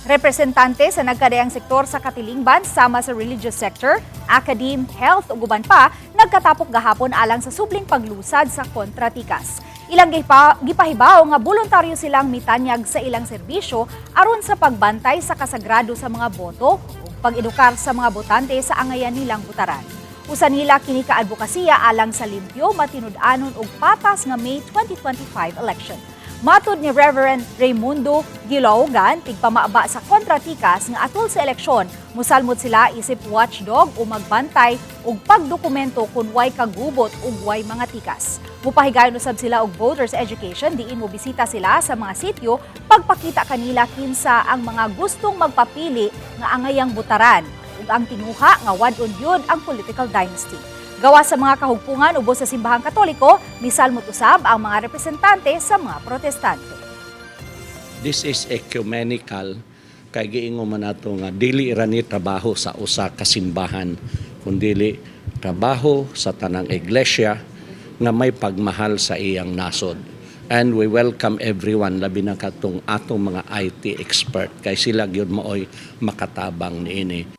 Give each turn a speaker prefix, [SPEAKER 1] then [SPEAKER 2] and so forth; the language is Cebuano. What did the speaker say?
[SPEAKER 1] Representante sa nagkadaiyang sektor sa katilingban sama sa religious sector, academe, health ug uban pa nagkatapok gahapon alang sa supling paglusad sa kontratikas. Ilang gipahibaw nga boluntaryo silang mitanyag sa ilang serbisyo aron sa pagbantay sa kasagrado sa mga boto ug pag-edukar sa mga botante sa angayan nilang butaran. Usa nila kini ka advokasya alang sa limpyo, matinud-anon ug patas nga May 2025 election. Matud ni Reverend Raymundo Gilaugan, tigpamaaba sa kontratikas, nga atol sa eleksyon, musalmot sila isip watchdog o magbantay og pagdokumento kung way kagubot ug way mga tikas. Mupahigayon usab sila og voters education diin mo bisita sila sa mga sityo pagpakita kanila kinsa ang mga gustong magpapili nga angayang butaran ug ang tinguha nga wad-on gyud ang political dynasty. Gawas sa mga kahugpungan ubos sa Simbahang Katoliko, misalmot usab ang mga representante sa mga Protestante.
[SPEAKER 2] This is ecumenical kay giingon man nato nga dili ra ni trabaho sa usa ka simbahan, kundili trabaho sa tanang iglesia nga may pagmahal sa iyang nasod. And we welcome everyone, labi na katong atong mga IT expert, kay sila gyud maoy makatabang niini.